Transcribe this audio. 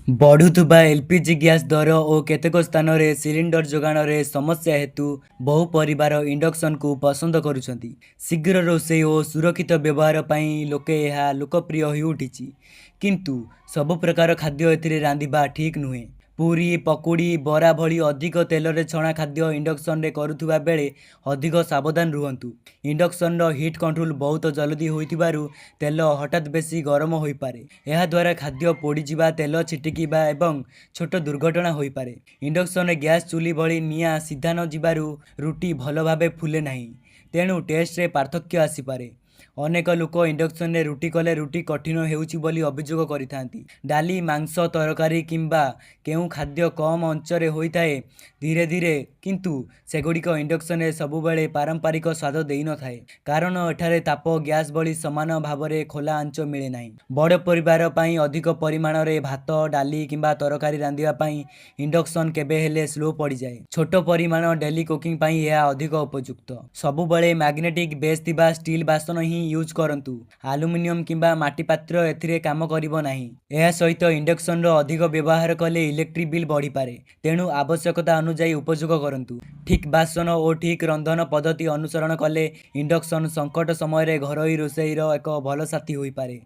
ବଢ଼ୁଥିବା LPG gas ଦର ଓ କେତେକ ସ୍ଥାନରେ ସିଲିଣ୍ଡର ଯୋଗାଣରେ ସମସ୍ୟା ହେତୁ ବହୁ ପରିବାର ଇଣ୍ଡକ୍ସନକୁ ପସନ୍ଦ କରୁଛନ୍ତି। ଶୀଘ୍ର ରୋଷେଇ ଓ ସୁରକ୍ଷିତ ବ୍ୟବହାର ପାଇଁ ଲୋକେ ଏହା ଲୋକପ୍ରିୟ ହୋଇଉଠିଛି। କିନ୍ତୁ ସବୁ ପ୍ରକାର ଖାଦ୍ୟ ଏଥିରେ ରାନ୍ଧିବା ଠିକ୍ ନୁହେଁ। ପୁରି, ପକୁଡ଼ି, ବରା ଭଳି ଅଧିକ ତେଲରେ ଛଣା ଖାଦ୍ୟ ଇଣ୍ଡକ୍ସନରେ କରୁଥିବା ବେଳେ ଅଧିକ ସାବଧାନ ରୁହନ୍ତୁ। ଇଣ୍ଡକ୍ସନର ହିଟ୍ କଣ୍ଟ୍ରୋଲ ବହୁତ ଜଲଦି ହୋଇଥିବାରୁ ତେଲ ହଠାତ୍ ବେଶି ଗରମ ହୋଇପାରେ। ଏହାଦ୍ୱାରା ଖାଦ୍ୟ ପୋଡ଼ିଯିବା, ତେଲ ଛିଟିକିବା ଏବଂ ଛୋଟ ଦୁର୍ଘଟଣା ହୋଇପାରେ। ଇଣ୍ଡକ୍ସନରେ ଗ୍ୟାସ ଚୁଲି ଭଳି ନିଆଁ ସିଧା ନ ଯିବାରୁ ରୁଟି ଭଲ ଭାବେ ଫୁଲେ ନାହିଁ, ତେଣୁ ଟେଷ୍ଟରେ ପାର୍ଥକ୍ୟ ଆସିପାରେ। ଅନେକ ଲୋକ ଇଣ୍ଡକ୍ସନରେ ରୁଟି କଲେ ରୁଟି କଠିନ ହେଉଛି ବୋଲି ଅଭିଯୋଗ କରିଥାନ୍ତି। ଡାଲି, ମାଂସ, ତରକାରୀ କିମ୍ବା କେଉଁ ଖାଦ୍ୟ କମ୍ ଆଞ୍ଚରେ ହୋଇଥାଏ ଧୀରେ ଧୀରେ, କିନ୍ତୁ ସେଗୁଡ଼ିକ ଇଣ୍ଡକ୍ସନରେ ସବୁବେଳେ ପାରମ୍ପରିକ ସ୍ୱାଦ ଦେଇନଥାଏ। କାରଣ ଏଠାରେ ତାପ ଗ୍ୟାସ ଭଳି ସମାନ ଭାବରେ ଖୋଲା ଆଞ୍ଚ ମିଳେ ନାହିଁ। ବଡ଼ ପରିବାର ପାଇଁ ଅଧିକ ପରିମାଣରେ ଭାତ, ଡାଲି କିମ୍ବା ତରକାରୀ ରାନ୍ଧିବା ପାଇଁ ଇଣ୍ଡକ୍ସନ କେବେ ହେଲେ ସ୍ଲୋ ପଡ଼ିଯାଏ। ଛୋଟ ପରିମାଣ ଡେଲି କୁକିଂ ପାଇଁ ଏହା ଅଧିକ ଉପଯୁକ୍ତ। ସବୁବେଳେ ମ୍ୟାଗ୍ନେଟିକ୍ ବେସ୍ ଥିବା ଷ୍ଟିଲ୍ ବାସନ ହିଁ ୟୁଜ୍ କରନ୍ତୁ। ଆଲୁମିନିୟମ କିମ୍ବା ମାଟି ପାତ୍ର ଏଥିରେ କାମ କରିବ ନାହିଁ। ଏହା ସହିତ ଇଣ୍ଡକ୍ସନର ଅଧିକ ବ୍ୟବହାର କଲେ ଇଲେକ୍ଟ୍ରିକ୍ ବିଲ୍ ବଢ଼ିପାରେ, ତେଣୁ ଆବଶ୍ୟକତା ଅନୁଯାୟୀ ଉପଯୋଗ କରନ୍ତୁ। ଠିକ୍ ବାସନ ଓ ଠିକ୍ ରନ୍ଧନ ପଦ୍ଧତି ଅନୁସରଣ କଲେ ଇଣ୍ଡକ୍ସନ ସଙ୍କଟ ସମୟରେ ଘରୋଇ ରୋଷେଇର ଏକ ଭଲ ସାଥୀ ହୋଇପାରେ।